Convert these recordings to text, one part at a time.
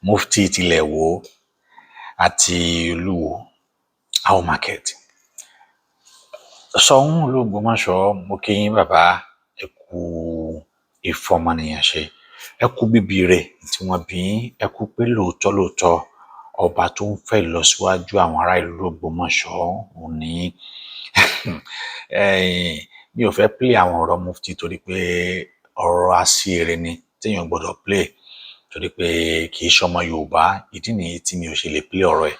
Mufti tilẹ̀ Ìwó àti Olúwo, how market. Ṣọ̀ún ìlú Ògbómọ̀ṣọ́, mo kí yín bàbá, ẹ kú ìfọmọnìyàn ṣe, ẹ kú bíbí rẹ̀ tí wọ́n bí yín, ẹ kú pé lóòótọ́ lóòótọ́ ọba tó ń fẹ́ ìlọsíwájú àwọn ará ìlú Ògbómọ̀ṣọ́ òun ní. Mi ò fẹ́ play àwọn ọ̀rọ̀ mufti torí pé ọ̀rọ̀ aṣíire ni téèyàn gbọ́dọ̀ play, torí pé kì í ṣọmọ Yorùbá. Ìdí nìyí tí mi ò ṣe lè play ọ̀rọ̀ ẹ̀,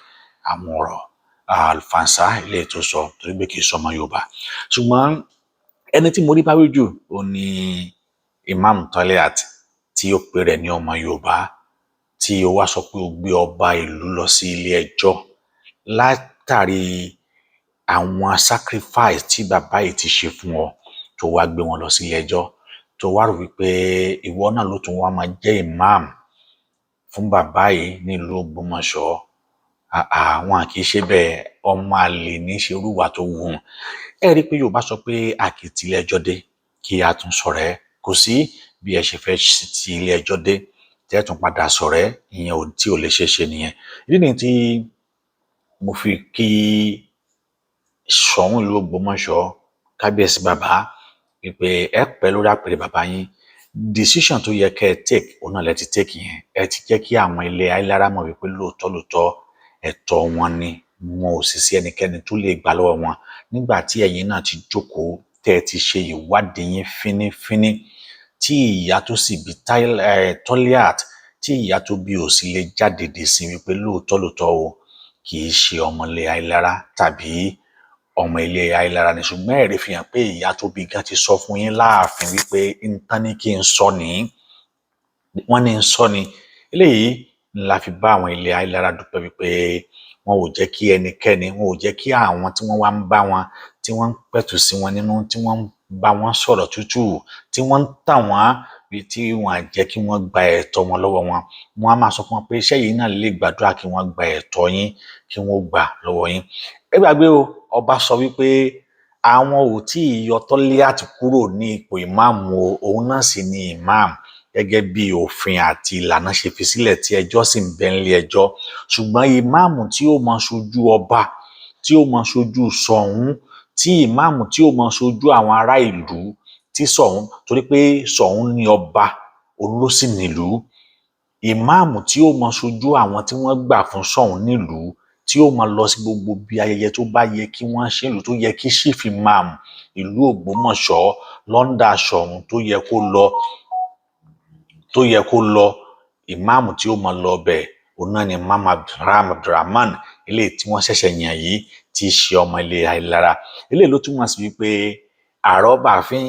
àwọn ọ̀rọ̀ àlùfànṣá ilé tó sọ, torí pé kì í ṣọmọ Yorùbá. Ṣùgbọ́n ẹni tí mo rí báwí jù ó ní Imam Toliat, tí ó pe rẹ̀ ní ọmọ Yorùbá, tí ó wá sọ pé ó gbé ọba ìlú lọ sí ilé ẹjọ́ látàrí àwọn sacrifice tí bàbá yìí ti ṣe fún ọ, tó wá gbé wọn lọ sí ilé ẹjọ́, tó wá rò wípé ìwọ náà ló tún wá máa jẹ́ imam fún bàbá yìí nílùú Ògbómọ̀ṣọ́. Àwọn kì í ṣe bẹ́ẹ̀, ọmọ àlè ní í ṣe irúwà tó wù ú. Ẹ rí i pé Yorùbá sọ pé a kì í tilé ẹjọ́ dé kí a tún sọ̀rẹ́. Kò sí bí ẹ ṣe fẹ́ ti ilé ẹjọ́ dé tẹ́ tún padà sọ̀rẹ́, ìyẹn ò tí ò lè ṣeé ṣe nìyẹn. Ìdí nìyí tí mo fi kí Ṣọ̀ún ìlú Ògbómọ̀ṣọ́, kábíyèsí bàbá, wípé ẹ pẹ́ lórí àpèrè bàbá yín. Decision tó yẹ kẹ́ ẹ take, òun náà lẹ ti take yẹn. Ẹ ti jẹ́ kí àwọn ilé Ayílára mọ̀ wípé lóòótọ́ lóòótọ́ ẹ̀tọ́ wọn ni, wọn ò sì sí ẹnikẹ́ni tó lè gbà lọ́wọ́ wọn. Nígbà tí ẹ̀yin náà ti jókòó, tẹ́ ẹ ti ṣe ìwádìí yín fínífíní, tí ìyá tó sì bí Toliat, tí ìyá tó bí ò sì lè jáde dé sí wípé lóòótọ́ lóòótọ́ o, kì í ṣe ọmọ ilé Ayílára tàbí ọmọ ilé Ayílára ni. Ṣùgbọ́n ẹ̀rí fi hàn pé ìyá tó bí gan ti sọ fún yín láàfin wípé nǹkan ní kí n sọ ní, wọ́n ní n sọ ni. Eléyìí la fi bá àwọn ilé Ayílára dúpẹ́ wípé wọn ò jẹ́ kí ẹnikẹ́ni, wọn ò jẹ́ kí àwọn tí wọ́n wá ń bá wọn, tí wọ́n ń pẹ̀tù sí wọn nínú, tí wọ́n ń bá wọn sọ̀rọ̀ tútù, tí wọ́n ń tàn wọ́n, tí wọ́n á jẹ́ kí wọ́n gba ẹ̀tọ́ wọn lọ́wọ́ wọn. Wọ́n á máa sọ fún wọn pé iṣẹ́ yìí náà lè gbàdúrà kí wọ́n gba ẹ̀tọ́ yín, kí wọ́n gbà lọ́wọ́ yín. Ẹ gbàgbé o, ọba sọ wípé àwọn ò tí ì yọ Toliat kúrò ní ipò ìmáàmù o, òun náà sì ni ìmáàmù gẹ́gẹ́ bí òfin àti ìlànà ṣe fi sílẹ̀, tí ẹjọ́ sì ń bẹ nílé ẹjọ́. Ṣùgbọ́n ìmáàmù tí ó máa ṣojú ọba, tí ó máa ṣojú Ṣọ̀ún, tí ìmáàmù tí ó máa ṣojú àwọn ará ìlú tí Ṣọ̀ún, torí pé Ṣọ̀ún ní ọba, òun ló sì nílùú, ìmáàmù tí ó máa ṣojú àwọn tí wọ́n gbà fún Ṣọ̀ún nílùú, tí ó máa lọ sí gbogbo bí ayẹyẹ tó bá yẹ kí wọ́n ṣe ìlú, tó yẹ kí chief imam ìlú Ògbómọ̀ṣọ́ lọ́ndà Ṣọ̀ún tó yẹ kó lọ, tó yẹ kó lọ, ìmáàmù tí ó máa lọ bẹ̀, òun náà ni Imam Abdulrahman eléyìí tí wọ́n ṣẹ̀ṣẹ̀ yàn yìí, tí í ṣe ọmọ ilé Ayílára. Eléyìí ló túmọ̀ sí wípé àrọ́bàfín,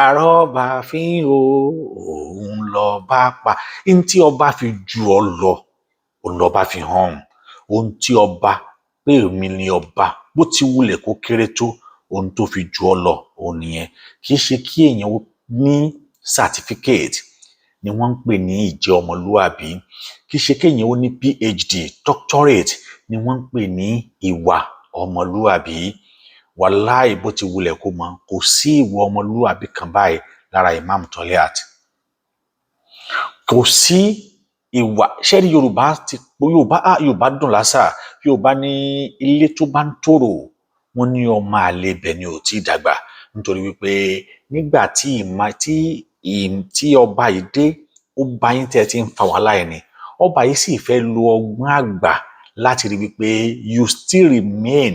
àrọ́bàfín o, òun lọba pa. N tí ọba fi ju ọ lọ, òun lọba fi hàn. Ohun tí ọba pé èmi ni ọba, bó ti wulẹ̀ kó kéré tó, ohun tó fi ju ọ lọ òun nìyẹn. Kì í ṣe kí èèyàn ní certificate ni wọ́n ń pè ní ìjẹ́ ọmọlúwàbí, kì í ṣe kéèyàn ó ní PhD, doctorate ni wọ́n ń pè ní ìwà ọmọlúwàbí. Wàláì, bó ti wulẹ̀ kó mọ, kò sí ìwà ọmọlúwàbí kan báyìí lára Imam Toliat. Kò sí ìwà. Ṣẹ́rí Yorùbá ti Yorùbá, ah, Yorùbá dùn lásà. Yorùbá ní ilé tó bá ń tòrò, wọ́n ní ọmọ àlè ibẹ̀ ni ò tí ì dàgbà. Nítorí wípé nígbà tí ìmọ̀ tí tí ọba yìí dé, ó bá yín tẹ́ ẹ ti ń fa wàhálà ẹ̀ ni. Ọba yìí sì fẹ́ lo ọgbọ́n àgbà láti rí wípé you still remain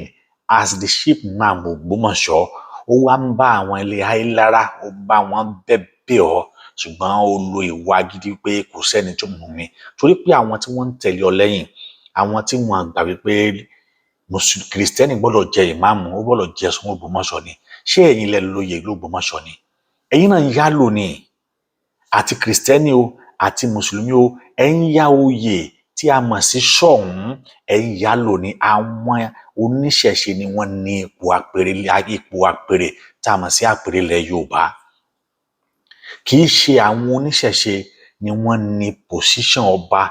as the chief imam Ògbómọ̀ṣọ́. Ó wá ń bá àwọn ilé Ayílára, ó bá wọn bẹ̀bẹ̀ ọ́, ṣùgbọ́n ó lo ìwà gidi pé kò sẹ́ni tó mú mi, torí pé àwọn tí wọ́n ń tẹ̀lé ọ lẹ́yìn, àwọn tí wọ́n gbà wípé Kìrìsìtẹ́nì gbọ́dọ̀ jẹ ìmáàmù, ó gbọ́dọ̀ jẹ Ṣọ̀ún Ògbómọ̀ṣọ́ ni. Ṣé ẹ̀yin lẹ lóye ìlú Ògbómọ̀ṣọ́ ni? Ẹ̀yin náà ń yá lò ní, àti Kìrìsìtẹ́nì o àti Mùsùlùmí o, ẹ̀ ń yá oyè tí a mọ̀ sí Ṣọ̀ún, ẹ̀ ń yá lò ní. Àwọn oníṣẹ̀ṣe ni wọ́n ní ipò àpèrè, ipò àpèrè tá a mọ̀ sí àpèrè ilẹ̀ Yorùbá. Kì í ṣe àwọn oníṣẹ̀ṣe ni wọ́n ní position ọba,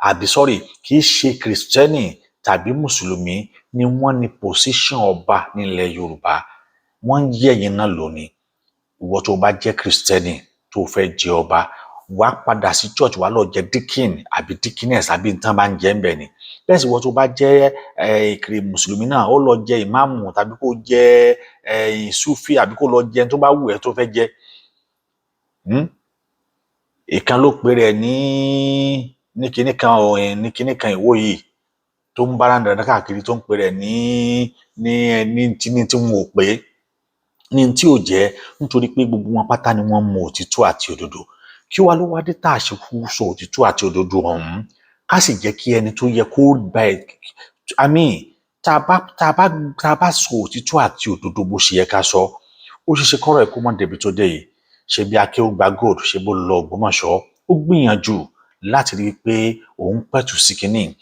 àbí sorry, kì í ṣe Kìrìsìtẹ́nì tàbí Mùsùlùmí ni wọ́n ní position ọba nílẹ̀ Yorùbá. Wọ́n ń yẹ̀yìn náà lónìí. Ìwọ tó bá jẹ́ Kìrìsìtẹ́nì tó fẹ́ jẹ ọba, Wàá padà sí church, wàá lọ jẹ deacon àbí deaconess àbí nǹkan bá ń jẹ́ ń bẹ̀ ni. Bẹ́ẹ̀ sì wọ́n tó bá jẹ́ ìkiri mùsùlùmí náà, ó lọ jẹ ìmáàmù tàbí kó jẹ sufi àbí kó lọ jẹ tó bá wù ẹ́ tó fẹ́ jẹ. Ìkan ló pe rẹ̀ ní kinní kan, ní kinní kan ìwó yìí tó ń bára dandan káàkiri, tó ń pe rẹ̀ ní tí wọn ò pé ní tí ò jẹ́, nítorí pé gbogbo wọn pátá ni wọ́n mọ òtítọ́ àti òdodo. Kí wá ló wá dé tá a ṣe kú sọ òtítọ́ àti òdodo ọ̀hún, ká sì jẹ́ kí ẹni tó yẹ kó gba ẹ̀? I mean, tá a bá sọ òtítọ́ àti òdodo bó ṣe yẹ ká sọ, ó ṣeé ṣe kọ́rọ̀ ẹ̀ kó mọ́ débi tó dé yìí. Ṣe bí Akéwùgbà Gold ṣe bó lọ Ògbómọ̀ṣọ́, ó gbìyànjú láti rí i pé òun pẹ̀tù sí kínní.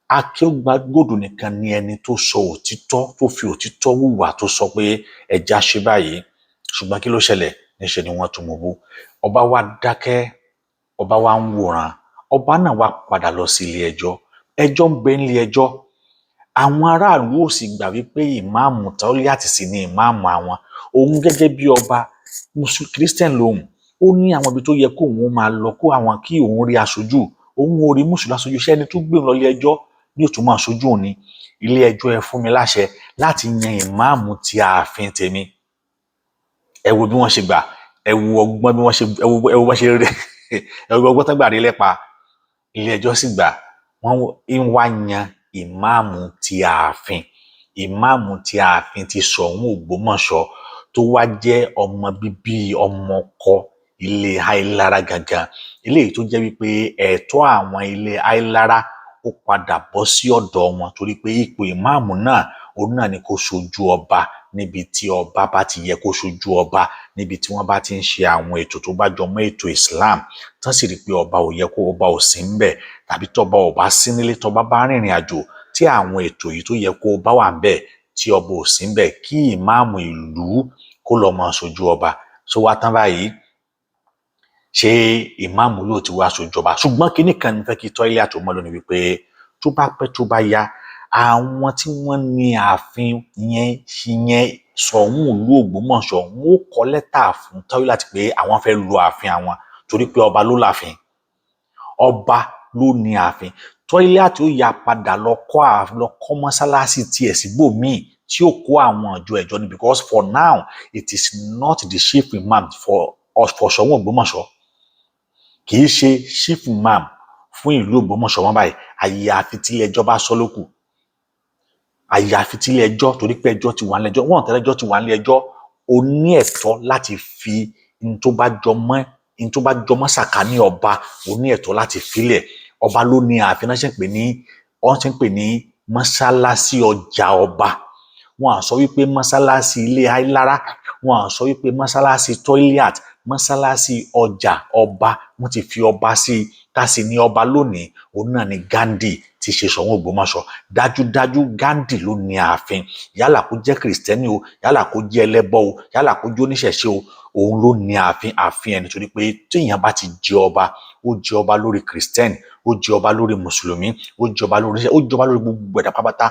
Akéwùgbà Gold nìkan ni ẹni tó sọ òtítọ́, tó fi òtítọ́ hùwà, tó sọ pé ẹja ṣe báyìí. Ṣùgbọ́n kí ló ṣẹlẹ̀? Níṣẹ́ ni wọ́n tún mú bú. Ọba wa dákẹ́, ọba wa ń wòran. Ọba náà wá padà lọ sí ilé ẹjọ́. Ẹjọ́ ń bẹ nílé ẹjọ́. Àwọn aráàlú ò sì gbà wípé ìmáàmù Tọ́líàtì sì ni ìmáàmù àwọn. Òun gẹ́gẹ́ bí ọba, Christian lòun, ó ní àwọn ibi tó yẹ kó òun máa lọ, kó àwọn kí òun rí aṣojú. Òun ò rí mùsùlùmí aṣojú. Iṣẹ́ ẹni tó gbé òun lọ ilé ẹjọ́ ní òtún máa ṣojú òun ni. Ilé ẹjọ́, ẹ fún mi láṣẹ láti yan ìmáàmù ti ààfin tèmi. Ẹ wo bí wọ́n ṣe gbà, ẹ wo ọgbọ́n bí wọ́n ṣe, ẹ wo bọ́n ṣe rí, ẹ wo ọgbọ́n tó gbà rí lẹ́pa. Ilé ẹjọ́ sì gbà, wọ́n ń wá yan ìmáàmù ti ààfin, ìmáàmù ti ààfin ti Ṣọ̀ún Ògbómọ̀ṣọ́, tó wá jẹ́ ọmọ bíbí ọmọ ọkọ ilé Àìlára gangan. Eléyìí tó jẹ́ wípé ẹ̀tọ́ àwọn ilé Àìlára ó padà bọ́ sí ọ̀dọ̀ wọn, torí pé ipò ìmáàmù náà, òun náà ni kó ṣojú ọba níbi tí ọba bá ti yẹ kó ṣojú ọba, níbi tí wọ́n bá ti ń ṣe àwọn ètò tó bá jọ mọ́ ètò Islam, tán sì rí i pé ọba ò yẹ kó ọba ò sí ń bẹ̀, tàbí tọba ò bá sí nílé, tọba bá rìnrìn àjò, tí àwọn ètò yìí tó yẹ kó bá wà ń bẹ̀, tí ọba ò sí ń bẹ̀, kí ìmáàmù ìlú kó lọ máa ṣojú ọba. Ṣó wá tán báyìí? Ṣé ìmáàmù ló ti wá ṣojú ọba? Ṣùgbọ́n kinní kan ní fẹ́ kí Tọ́líàtì mọ̀ lónìí wípé tó bá pẹ́, tó bá yá, àwọn tí wọ́n ní ààfin yẹn yẹn Ṣọ̀ún ìlú Ògbómọ̀ṣọ́, wọn ó kọ lẹ́tà fún Tọ́líàtì pé àwọn fẹ́ lu ààfin àwọn, torí pé ọba ló láàfin, ọba ló ní ààfin. Tọ́líàtì ó ya padà lọ kọ́ mọ́sálásí tiẹ̀ síbòmíì tí ó kó àwọn ìjọ ẹ̀jọ́ ni, because for now it is not the chief imam for Ṣọ̀ún Ògbómọ̀ṣọ́. Kì í ṣe chief imam fún ìlú Ògbómọ̀ṣọ́ wọn báyìí, àyàfi tí ilé ẹjọ́ bá sọ lókù, àyàfi tí ilé ẹjọ́, torí pé ẹjọ́ ti wà nílé ẹjọ́. Wọ́n tẹ́lẹ̀, ẹjọ́ ti wà nílé ẹjọ́. O ní ẹ̀tọ́ láti fi n tó bá jọ mọ́ sàkání ọba, o ní ẹ̀tọ́ láti filẹ̀. Ọba ló ní ààfin náà, ṣe ń pè ní, wọ́n ṣe ń pè ní mọ́sálásí ọjà ọba. Wọn à sọ wípé mọ́sálásí ilé Àìlára, wọn à sọ wípé mọ́sálásí Tọ́líàt. Mọ́sálásí ọjà ọba, wọ́n ti fi ọba sí i. Tá sì ní ọba lónìí, òun náà ni Gandhi ti ṣe Ṣọ̀ún Ògbómọ̀ṣọ́. Dájúdájú, Gandhi ló ní ààfin. Yálà kó jẹ́ Kìrìsìtẹ́nì o, yálà kó jẹ́ ẹlẹ́bọ o, yálà kó jẹ́ oníṣẹ̀ṣe o, òun ló ní ààfin, ààfin ẹni, torí pé téèyàn bá ti jẹ ọba, ó jẹ ọba lórí Kìrìsìtẹ́nì, ó jẹ ọba lórí mùsùlùmí, ó jẹ ọba lórí oníṣẹ́, ó jẹ ọba lórí gbogbo ẹ̀dá pátápátá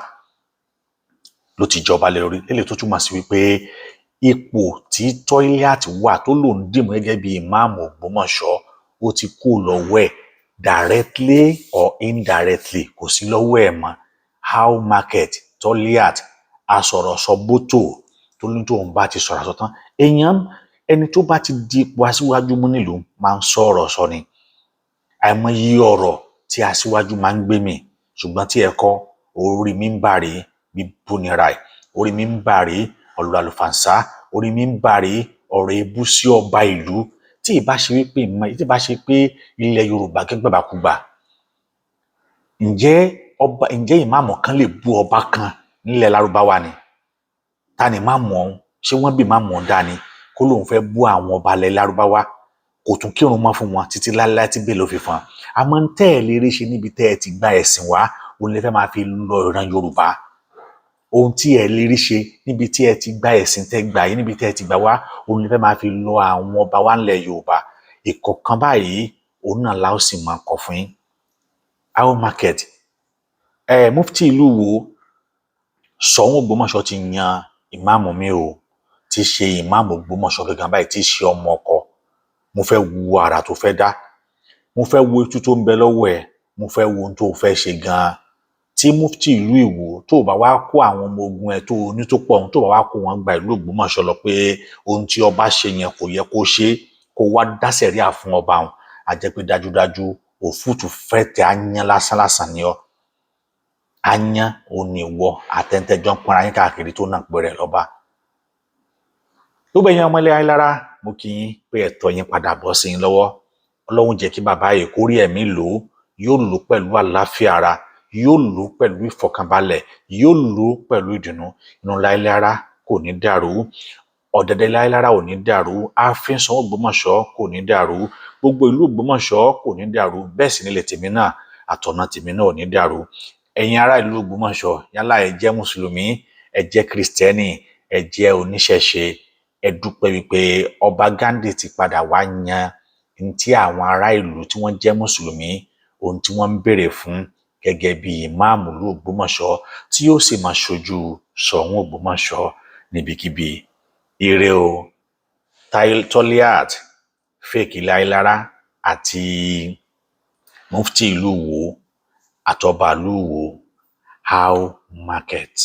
ló ti jọba lé lórí. Lélẹ̀ tó túmọ̀ sí wípé ipò tí Tọ́líàtì wà tó lòun dìmú gẹ́gẹ́ bí ìmáàmù Ògbómọ̀ṣọ́, ó ti kú lọ́wọ́ ẹ̀ directly or indirectly, kò sí lọ́wọ́ ẹ̀ mọ́. How market Tọ́líàt asọ̀rọ̀sọ bótò tó ní tóun bá ti sọ̀rọ̀ àsọtán, èèyàn ẹni tó bá ti di ipò aṣíwájú mú nílùú máa ń sọ̀rọ̀ sọ ni. Àìmọye ọ̀rọ̀ tí aṣíwájú máa ń gbé mì, ṣùgbọ́n tí ẹ kọ́ orí mímbàrí bíbú nira ẹ̀, orí mímbàrí ọ̀rọ̀ àlùfànṣá, orí mímbàrí ọ̀rọ̀ ebú sí ọba ìlú. Tí ìbá ṣe pé ilẹ̀ Yorùbá gẹ́gbàbàkúgbà, ǹjẹ́ ọba, ǹjẹ́ ìmáàmù kan lè bú ọba kan nílẹ̀ Lárúbáwá ni? Ta ni ìmáàmù ọ̀hún? Ṣé wọ́n bí ìmáàmù ọ̀hún dá ni kó lóun fẹ́ bú àwọn ọba ilẹ̀ Lárúbáwá? Kò tún kírun mọ́ fún wọn títí láéláé tí bẹ́ẹ̀ ló fi fọn. Àmọ́ ń tẹ́ ẹ̀ lérí ṣe níbi tẹ́ ẹ ti gba ẹ̀sìn wá, òun lè fẹ́ máa fi lọ ìran Yorùbá. Ohun tí ẹ lérí ṣe níbi tí ẹ ti gba ẹ̀sìn tẹ́ gbà yìí, níbi tẹ́ ẹ ti gbà wá, òun lè fẹ́ máa fi lọ àwọn ọba wa ńlẹ̀ Yorùbá. Ìkọ̀kan báyìí, òun náà la ó sì máa kọ fún yín. How market ẹ, mufti ìlú wo, Ṣọ̀ún Ògbómọ̀ṣọ́ ti yan ìmáàmù mi o, ti ṣe ìmáàmù Ògbómọ̀ṣọ́ gangan báyìí, tí í ṣe ọmọ ọkọ. Mo fẹ́ wu àrà tó fẹ́ dá. Mo fẹ́ wo itú tó ń bẹ lọ́wọ́ ẹ̀, mo fẹ́ wo ohun tó o fẹ́ ṣe gan-an. Tí mufti ìlú Ìwó tó bá wá kó àwọn ọmọ ogun ẹ tó o ní tó pọ̀ ohun, tó bá wá kó wọn gba ìlú Ògbómọ̀ṣọ́ lọ pé ohun tí ọba ṣe yẹn kò yẹ kó ṣe, kó wá dá sẹ̀ríà fún ọba òun, a jẹ́ pé dájúdájú òfútù fẹ́ tẹ áyán lásán lásán ni ọ́. Áyán ò ní wọ àtẹ̀ntẹ̀jọ́ ń pọnra yín káàkiri tó náà pẹ̀rẹ̀ lọ́ba. Gbogbo ẹ̀yin ọmọ ilẹ̀ Ayílára, mo kí yín pé ẹ̀tọ́ yín padà bọ́ sí yín lọ́wọ́. Ọlọ́run jẹ́ kí bàbá yìí kó rí ẹ̀mí lò ó, yóò lò ó pẹ̀lú àlàáfíà ara, yóò lò ó pẹ̀lú ìfọ̀kànbalẹ̀, yóò lò ó pẹ̀lú ìdùnnú. Inú Láílára kò ní dàrú, ọ̀dẹ̀dẹ̀ Láílára ò ní dàrú, ààfin Ṣọ̀ún Ògbómọ̀ṣọ́ kò ní dàrú, gbogbo ìlú Ògbómọ̀ṣọ́ kò ní dàrú, bẹ́ẹ̀ sì nílé tèmi náà àtọ̀nà tèmi náà ò ní dàrú. Ẹ̀yin ará ìlú Ògbómọ̀ṣọ́, yálà ẹ jẹ́ mùsùlùmí, ẹ jẹ́ kìrìsìtẹ́nì, ẹ jẹ́ oníṣẹ̀ṣe, ẹ dúpẹ́ wípé ọba Ghandi ti padà wá yan ní tí àwọn ará ìlú tí wọ́n jẹ́ mùsùlùmí, ohun tí wọ́n ń béèrè fún gẹ́gẹ́ bí ìmáàmù ìlú Ògbómọ̀ṣọ́ tí yóò sì máa ṣojú Ṣọ̀ún Ògbómọ̀ṣọ́ níbikíbi. Ire o. Toliat, fake Láílára àti mufti ìlú Ìwó àtọba ìlú Ìwó, how market.